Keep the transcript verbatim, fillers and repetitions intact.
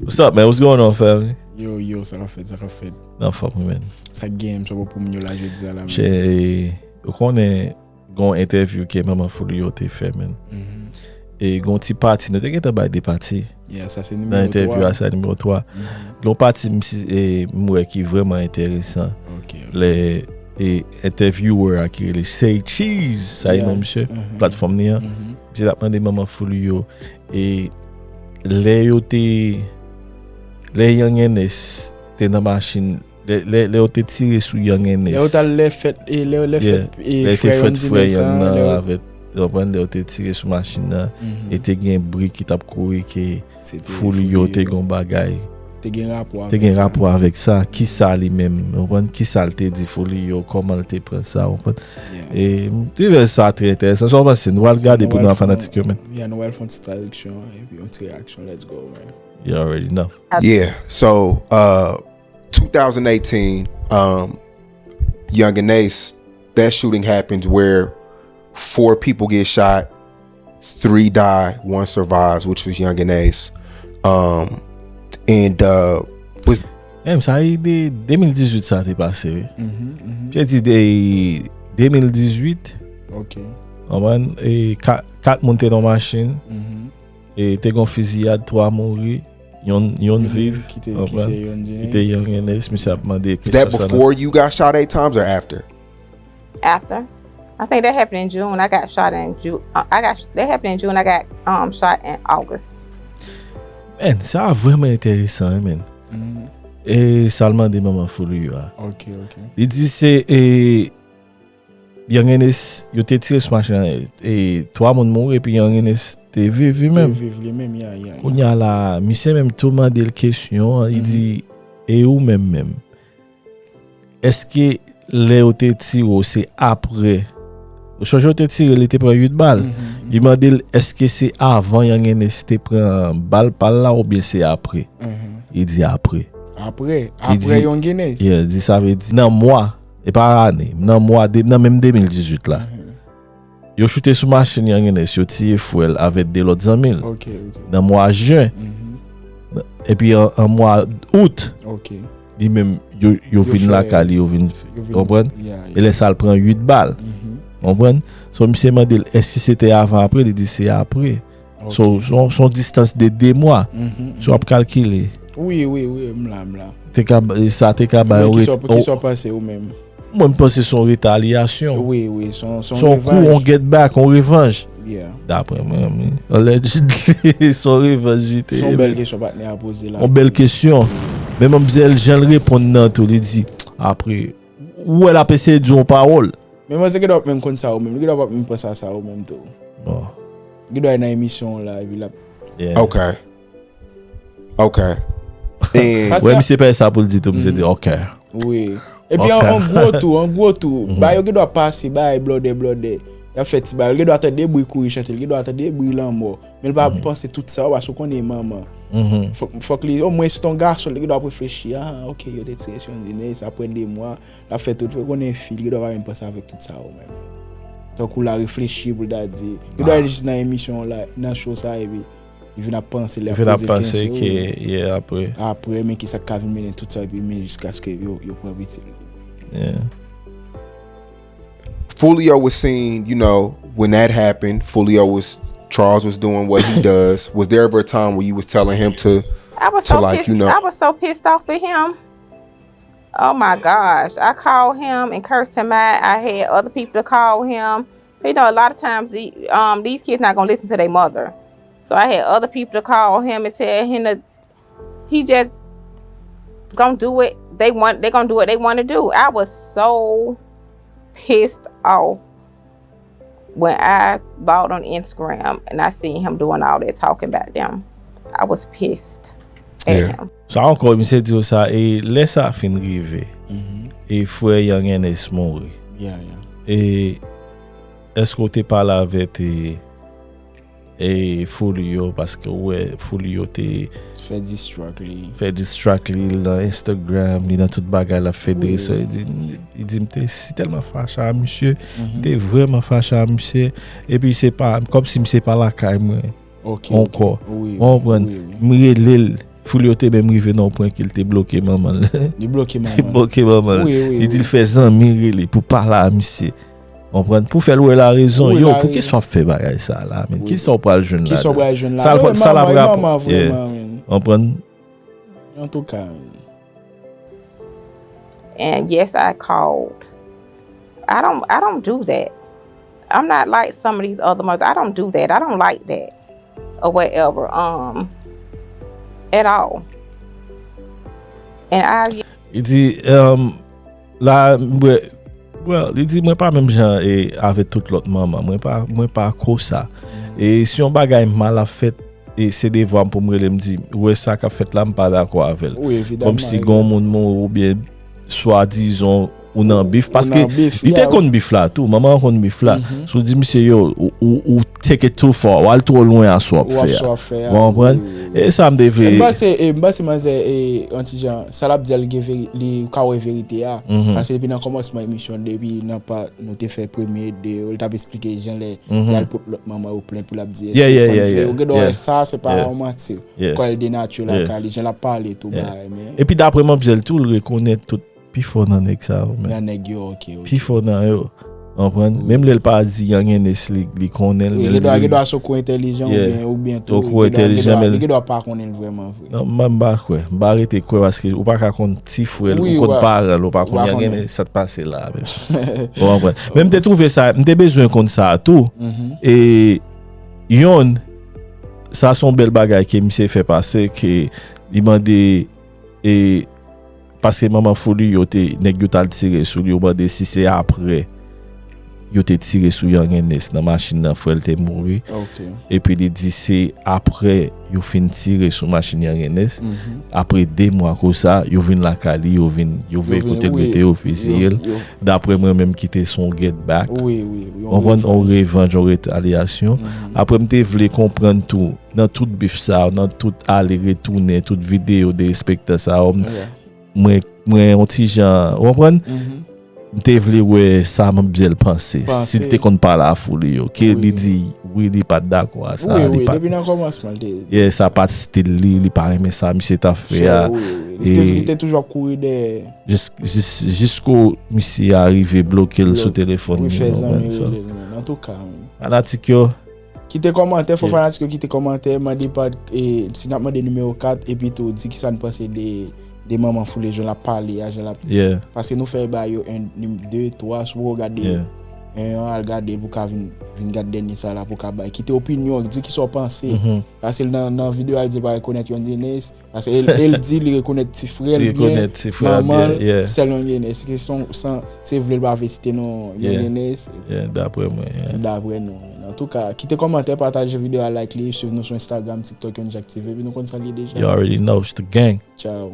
What's up, man? What's going on, family? Yo, yo, sa k ap fèt, sa k ap fèt? Nan fòm, man. Sa k genyen, m sa pou m yo la jodi a la, man. Ou konnen, gon entèvyou ke manman Foulio te fè, man. E gon ti pati, nou te gentan bay de pati. Nan entèvyou a, sa nimewo twa. Gon pati m wè ki vrèman enteresan. Lè e entèvyouwè a ki rele Say Cheese, sa e non misye, platfòm li an. Misye t ap mande manman Foulio e lè yo te lè Young N S te nan machin lè lè lè yo te tire sou Young N S. Lè yo t al lè fèt e lè lè fèt e frè Young N S an. Lè yo konprann lè yo te tire sou machin nan e te gen bri ki t ap kouri ke Foulio te gen yon bagay. Te gen rapò avèk sa. Te gen rapò avèk sa. Kisa li menm, ou konprann? Kisa l te di Foulio? Kòman l te pran sa? Ou konprann? E m te vè sa trè enteresan. Sa w panse? Nou pral gade pou nou an fanatik yo, men. Yeah, nou pral fè yon ti tradiksyon epi yon ti reyaksyon. Let's go, man. You already know. Yeah, so uh, two thousand eighteen, um, Young and Ace, that shooting happens where four people get shot, three die, one survives, which was Young and Ace. Um, and uh, was Menm sa e de de mil dizuit sa te pase wi. Misye di de de mil dizuit. Ok. Konprann? E kat, kat moun te nan machin. E te gen fiziyad, twa mouri. Yon yon viv. Ki te ki se yon Ki te Young N S, misye ap mande kesyon sa. That before you got shot eight times or after? After. I think that happened in June. I got shot in June. Uh, I got that happened in June. I got um shot in August. Men, sa vrèman enteresan, men. E sa l mande manman Foulio a. Ok, ok. Li di se e Young N S, yo te tire sou machin nan, e twa moun mouri epi Young N S te viv li menm. Te viv li menm, ya, ya, ya. Kounye a la, misye menm tou mande l kesyon an, li di, e ou menm menm? Èske lè yo te tire w se apre? Ou sonje yo te tire li te pran uit bal. Li mande l èske se avan Young N S te pran bal pa l la oubyen se apre? Li di apre. Apre? Apre Young N S? Yeah, di sa vle di nan mwa, e pa ane, nan mwa, nan menm de mil dizuit la. Yo choute sou machin Young N S, yo tiye frè l avèk de lòt zanmi l. Nan mwa jen. Epi an mwa out, li menm, yo vin lakay li, yo vin, konprann? E lè sa l pran uit bal. Konprann? So, misye mande l, èske se te avan apre? Li di se apre. So, se yon distans de de mwa. Si w ap kalkile. Wi, wi, wi, m la, m la. Te ka, sa te ka bay yon ret. Kisa w panse ou menm? Mwen, m panse se yon retalyasyon. Wi, wi, se yon kou, yon get back, yon revanj. Daprè mwen, allegedly, se yon revanj li te. Se yon bèl kesyon patnè a poze la. Yon bèl kesyon. Men manmzèl, jan l reponn nan tou, li di, apre, ou wè l ap eseye di yon pawòl. Men manzè gen dwa p menm konn sa ou menm, li gen dwa p ap menm panse a sa ou menm tou. Bon. Li gen dwa nan emisyon w la, epi l ap. Ok. Ok. Wè, misye pa sa pou l di tou, misye di ok. Wi. Epi an, an gwo tou, an gwo tou, bagay yo gen dwa pase, bagay blòdè, blòdè. Y ap fè ti bagay, li gen dwa tande bri kouri chante, li gen dwa tande bri lanmò. Men l pa panse tout sa, ou pa sou konnen manman. Fòk, fòk li, omwen si t on gason, li gen dwa ap reflechi, ah, ok, yo te tire sou Young N S, apre de mwa, l ap fè tout, fòk konnen fi, li gen dwa pa menm panse avèk tout sa yo menm. Tankou l a reflechi pou l ta di, li dwa jis nan emisyon la, nan show sa, epi li vin ap panse, li ap poze l kesyon. Li vin ap panse ke, yeah, apre. Apre, men kisa k ka vin mennen tout sa, epi men jiskaske yo, yo pran pitit li. Yeah. Foolio was seen, you know, when that happened, Foolio was, Charles was doing what he does. Was there ever a time where you was telling him to, I was to so like, pissed, you know? I was so pissed off at him. Oh my gosh. I called him and cursed him out. I had other people to call him. You know, a lot of times the, um, these kids not gonna listen to their mother. So I had other people to call him and tell him to He just gonna do what they want. They gonna do what they want to do. I was so pissed off when I bought on Instagram and I seen him doing all that talking about them. I was pissed at him. Sa ankò, misye di w sa, e lè sa fin rive, e frè Young N S mouri. E èske w te pale avèk e e Foolio, paske ou wè Foolio te fè diss track li. Fè diss track li nan Instagram, li nan tout bagay l ap fè dresè. Li di, li di m te si tèlman fache a misye, m te vrèman fache a misye. Epi se pa kòmsi misye pa lakay mwen ankò. Ou konprann? M rele l, Foulio te menm rive nan yon pwen ke l te bloke manman l. Li bloke Li manman. bloke manman l. Wi, wi, Li di wi. l fè zanmi rele pou pale a misye. Konprann? Pou fè l wè la rezon. Wi, Yo, la pou ki rezon. sa w ap fè bagay sa la, men? Wi. Ki sa w pral jwenn Ki sa w ladan? pral jwenn la? Sa l Wi, pral- sa l ap manman, rapò- manman, Yeah. Vrèman, men. Konprann? Antouka, men. And yes, I called. I don't I don't do that. I'm not like some of these other mothers. I don't do that. I don't like that. Or whatever. Um at all. And I Li di, um, la, mwen, well, li di, mwen pa menm jan e avèk tout lòt manman. Mwen pa, mwen pa konsa. E si yon bagay mal ap fèt, e se devwa m pou m rele m di, ou wè sa k ap fèt la, m pa dakò avè l. Wi, evidaman. Kòmsi gen yon moun mouri oubyen swadizan ou nan bif. Paske Ou nan bif, li te yeah. konn bif la tou. Manman an konn bif la. So w di misye yo, ou, ou, ou take it too far. Ou al twò lwen a sa w ap Ou ap fè sa a. w ap fè a, Ou konprann? wi, wi, wi. E sa m te vle. M panse, e, m panse manzè, e, yon ti jan, sa l ap di a, li gen veri, li ka wè verite a. Mhm. Paske depi nan kòmansman emisyon, depi nan pa, nou te fè premye de, li t ap eksplike jan lè Mhm. l al pot lòt manman yo plent pou l ap di Yeah, yeah, Estefan yeah, di, yeah, ou gen dwa yeah, wè sa, se pa yeah. yon manti. Yeah. Kò l de nati la Yeah. ka li, jan l ap pale tou, Yeah. bagay, men. Epi daprè manmzèl tou, l rekonèt tout pifò nan nèg sa yo, men. Nan nèg yo, ok, ok. Pifò nan yo. Konprann? Menm lè l pa di anyen, Nès li, li konnen l, Wi, men gen l dwa, di. gen dwa se w ko entèlijan Yeah. oubyen, oubyen tou. Ou ko Gen dwa, gen entèlijan, dwa, men li gen dwa pa konnen l vrèman vre. Non, mwen m pa kwè. M pa rete kwè paske ou pa ka konn ti frè l, Wi, ou konn wa- paran l, ou pa ou pa konn anyen, konnen. Men sa t pase la. Men. Ou konprann? Men m te twouve sa, m te bezwen konn sa tou. Mhm. E yonn, sa se yon bèl bagay ke misye fè pase, ke li mande, e, paske manman Foulio te, nèg yo t al tire sou li, yo mande si se apre yo te tire sou Young Ernest nan machin nan frè l te mouri. Ok. Epi li di se apre yo fin tire sou machin Young Ernest, Mhm. apre de mwa konsa, yo vin lakay li, yo vin, yo voye Yo vin, kote l wi. rete, yo fiziye l. Yo- yo- Daprè mwen menm ki te se yon get back. Wi, wi, wi. Ou konprann? Yon revanj, yon retalyasyon. Mhm. Apre m te vle konprann tou, nan tout bif sa yo, nan tout ale retounen, tout videyo derespektan sa yo, m- Yeah. mwen, mwen yon ti jan, ou konprann? Mhm. M te vle wè sa manmzèl panse. Panse. Si l te konn pale a Foulio, ke Wi. Li di wi, li pa t dakò a sa, Wi, li wi, pa depi nan kòmansman l te. Yeah, sa pa t stil li, li pa renmen sa misye t ap fè a. Wi, wi. Li te, E- li te toujou ap kouri dèyè. Jis, jis, jisko misye a rive bloke l sou telefòn Wi, li, fè ou zanmi konprann sa. Rele l, men. Antouka, men. Fanatik yo, Kite kòmantè, fò Yeah. fanatik yo kite kòmantè, mande pa, e, si n ap mande nimewo kat, epi tou, di kisa n panse de, de manman Foulio, jan l ap pale a, jan l ap. Yeah. Paske nou fè ba yo en, nim-, de, twa, si w poko gade Yeah. en an, al gade pou ka vin, vin gade dènye sa la pou ka bay. Kite opinyon, di kisa w panse. Mhm. Paske nan, nan videyo a, l di l pa rekonèt Young Ernest. Paske el, el di li rekonèt ti frè l Li byen, rekonèt ti frè l manman byen, yeah. Sèl Young Ernest. Se son, san, se vle l pa vle site non Young Yeah. Ernest. Yeah, daprè mwen, yeah. Daprè nou. Antouka, kite kòmantè, pataje videyo a, like li, swiv nou sou Instagram, TikTok, Young Jack T V, epi nou konn sa l ye deja. You already know, it's the gang. Ciao.